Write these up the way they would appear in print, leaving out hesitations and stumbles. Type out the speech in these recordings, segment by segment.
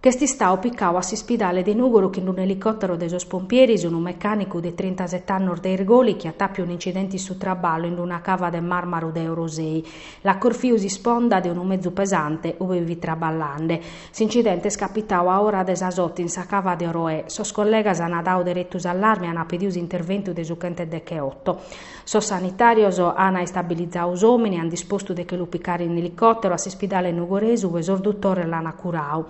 Ch'est istau picau a s'ispidale de Nùgoro chin un'elicòtero de sos pompieris unu mecànicu de trintaset'annos de Irgoli chi at àpiu un'incidente in su traballu in una cava de màrmaru de Orosei. L'at corfiu s'isponda de unu mezu pesante ube fit traballande. S'incidente est capitau a ora de sas oto in sa cava de Oroè. Sos collegas an dau deretu s'allarme e an pediu s'interventu de su chentedecheoto. Sos sanitàrios an istabilizau s'òmine e an dispostu de che lu picare in elicòtero a s'ispidale nugoresu ue sos dutores l'an curau.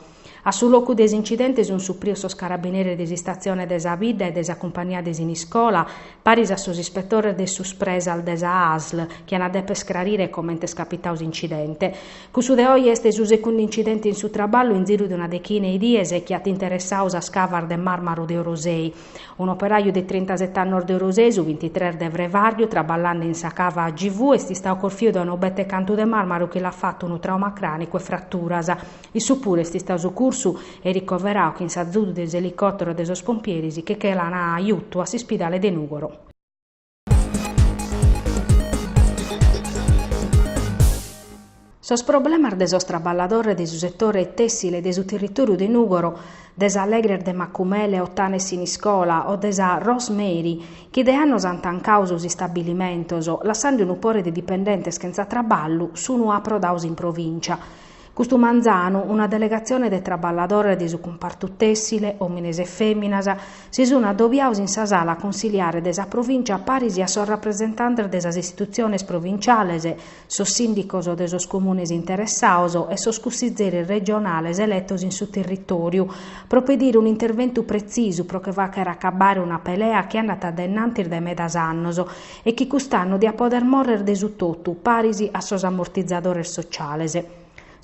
A su locu de s'incidente sun suprios sos carabineris de s'istatzione de sa bidda e de sa cumpagnia de Siniscola, paris a sos ispetores de su Spresal de sa ASL, chi an a deper crarire comente est capitau s'incidente. Cussu de oje est su secundu incidente in su traballu in ziru de una dechina 'e dies chi at interessau sas cavas de màrmaru de Orosei. Un'operaju de trintasete annos de Orosei, su bintitres de frevàrgiu, traballande in sa cava AGV, est istau corfiu dae unu bete cantu de màrmaru chi l'at fatu unu tràuma crànicu e fraturas. Issu puru est istau sucursu e ricoverau chin s'azudu de s'elicòtero de sos pompieris chi che l'an jutu a s'ispidale de Nùgoro. Sos problemas de sos traballadores de su setore tèssile de su territòriu de Nùgoro, de sa Legrer de Macumele, Ottana e Siniscola o de sa Rosmeri, chi de annos ant tancadu sos istabilimentos, lassende unu pore de dipendentes chentza traballu, sunu aprodados in provìncia. Custu manzanu, una delegatzione de traballadores de su cumpartu tèssile, òmines e fèminas, si sun adobiados in sa sala consiliare de sa provìncia paris a sos rapresentantes de sas istitutziones provinciales, sos sìndicos de sos comunes interessados e sos cussizeris regionales eletos in su territòriu, pro pedire un'interventu pretzisu pro che fàghere acabbare una pelea chi andat a dae innantis dae medas annos e chi cust'annu diat poder mòrrere de su totu paris a sos ammortizadores sociales.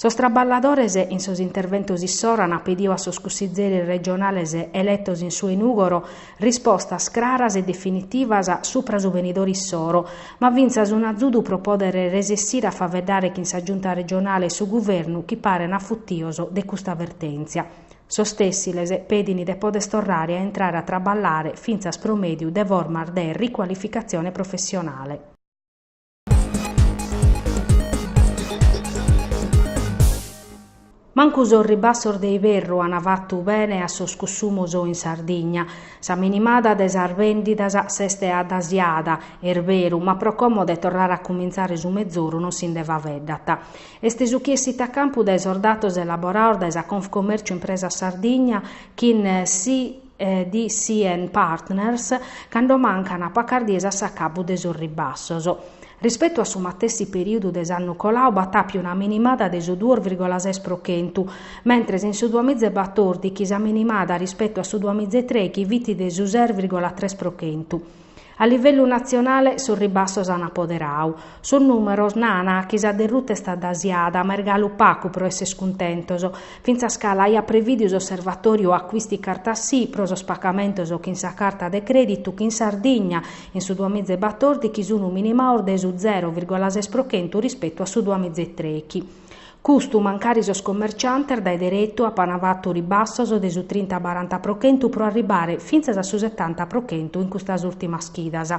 Sos traballadores in sos interventos issoro an pediu a sos cussizeris regionales eletos in su 'e Nùgoro rispostas craras e definitivas supra su benidore issoro, ma fintzas un'azudu pro pòdere resessire a faeddare chin sa Giunta regionale e su Guvernu chi paren afutios de custa vertèntzia. Sos tèssiles pedin de poder torrare a intrare a traballare fintzas pro mèdiu de formas de ricualificatzione professionale. Mancu sos ribassos de iberru an fatu bene a sos cussumos in Sardigna. Sa minimada de sas bèndidas s'est addasiada, est beru, ma pro como de torrare a cumintzare su mezoru non si nde faeddat. Est su chi essit a campu dae sos datos elaborados dae sa Confcommercio Impresas Sardigna chin CDCN Partners cando mancan pacas dies a s'acabu de sos ribassos. Rispetu a su matessi perìodu de s'annu coladu b'at àpiu una minimada de su duos virgola ses pro chentu, mentres in su duamiza e batòrdichi sa minimada rispetu a su duamiza e trèichi fit de su ses virgola tres pro chentu. A livellu natzionale sos ribassos an apoderadu. Sos nùmeros nana chi sa derruta est addasiada, ma est galu pacu pro esser cuntentos, fintzas ca l'aiat prevìdiu s'Osservatòriu Acquisti Carta Sì pro sos pagamentos chin sa carta de crèditu chi in Sardigna in su duamiza e batòrdichi sun minimados de su zero virgola ses pro chentu rispetu a su duamiza e trèichi. Custu mancari sos commerciantes dae deretu apan fatu ribassos de su trinta baranta pro chentu pro arribare fintzas a su setanta pro chentu in custas ùrtimas chidas.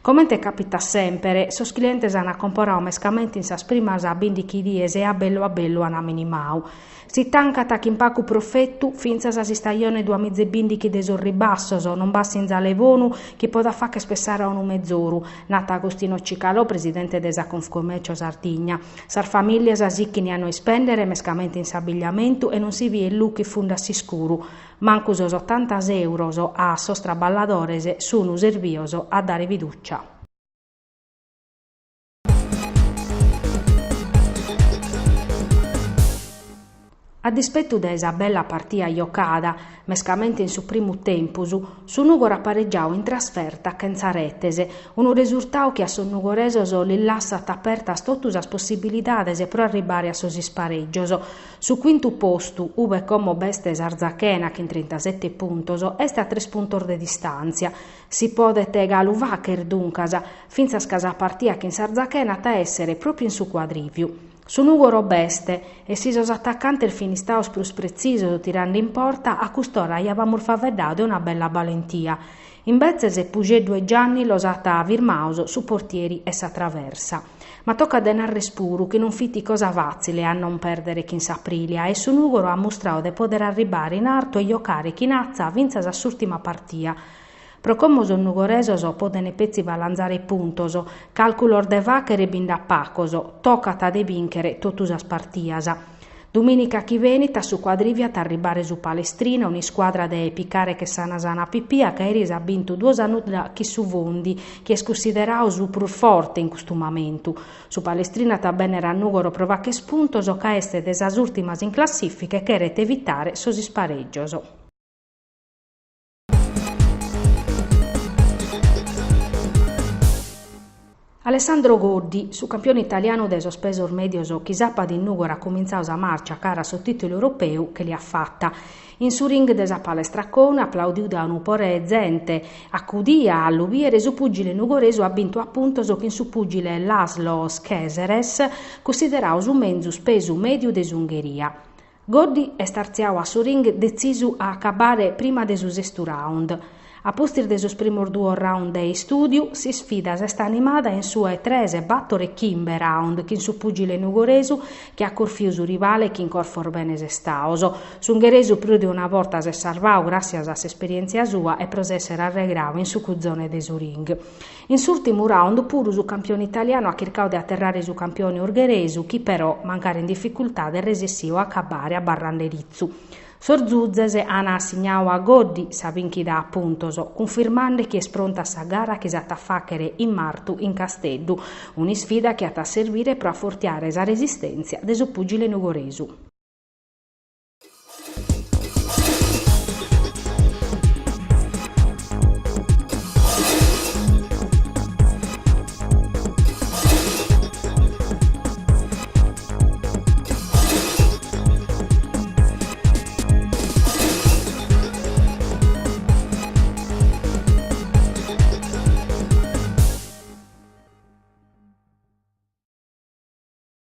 Comente capitat semper, sos clientes an comporadu mescamente in sas primas bìndichi dies e a bellu a bellu an minimadu. Si tancat chin pacu profetu fintzas s'istajone duamiza e bìndichi de sos ribassos, non b'at sinzale bonu chi podat fagher pessare a unu mezoru, nat Agostino Cicalò, presidente de sa Confcommercio Sardigna. Sas famìlias sichini a no ispèndere, mescamente in s'abbigliamentu, e non si biet luche in fundu a s'iscuru. Mancu sos otanta euros a sos traballadores sunu serbios a dare fiducia. A dispetu de sa bella partia jocada, mescamente in su primu tempus, su Nùgoro at paregiadu in trasferta chentza retes, unu resurtadu chi a sos nugoresos lis lassat apertas totu sas possibilidades pro arribbare a sos isparègios. Su cuintu postu, ube como b'est s'Arzachena chin trintasete puntos, est a tres puntos de distàntzia. Si podet galu fàghere, duncas, fintzas ca sa partia chin s'Arzachena at a èssere pròpiu in su cuadrìviu. Su Nùgoro b'est, e si sos atacantes fin istados prus pretzisos tirende in porta, a cust'ora aiabamus faeddadu de una bella balentia. Imbetzes Puxeddu e Gianni los at firmados su portieri e sa traversa. Ma tocat de narrer puru chi non fit cosa fàtzile a non pèrdere chin s'Aprilia e su Nùgoro at mustrau de poder arribbare in artu e jocare chin atza fintzas a s'ùrtima partia. Pro como sos nugoresos podent petzi balanzare puntos, càlculos de fàchere bi nd'at pacos, tocat de bìnchere totu sas partias. Dumìnica chi benit a su Quadrivio at a arribbare su Palestrina, un'iscuadra de picare che sana sana pipia ca eris at bintu duos a nudda chin su Fondi, chi est cunsideradu su prus forte in custu mamentu. Su Palestrina at a bènnere a Nùgoro pro fàghere puntos ca est de sas ùrtimas in classìfica e cheret evitare sos isparègios. Alessandro Goddi, su campione italianu de sos pesos mèdios chi sàpadu in Nùgoro at cumintzadu sa màrcia cara a su tìtulu europeu che l'at fata. In su ring de sa palestra Cona, aplaudiu dae unu pore 'e zente acudia a lu bìere, su pùgile nugoresu at bintu a puntos chin su pùgile Laszlo Skeseres, cunsideradu su menzus pesu mèdiu de s'Ungheria. Goddi est artziadu a su ring detzisu a acabare prima de su sestu round. A pustis de sos primos duos round de istùdiu, s'isfida s'est animada in su 'e tres, bator e chimbe round chin su pùgile nugoresu chi at corfiu su rivale chin corfos bene sestados. S'ungheresu prus de una borta s'est sarvadu gràssias a s'esperièntzia sua e pro s'èssere arregradu in su cuzone de su ring. In s'ùrtimu round puru su campione italianu at chircadu de aterrare su campione ungheresu chi però, mancari in dificultade, est resessiu a acabare abarrande ritzu. Sos zuzes an assignadu a Goddi sa bìnchida a puntos, cunfirmande chi est pronta a sa gara chi s'at a fàghere in martu in Casteddu, un'isfida chi at a servire pro afortiare sa resistèntzia de su pùgile nugoresu.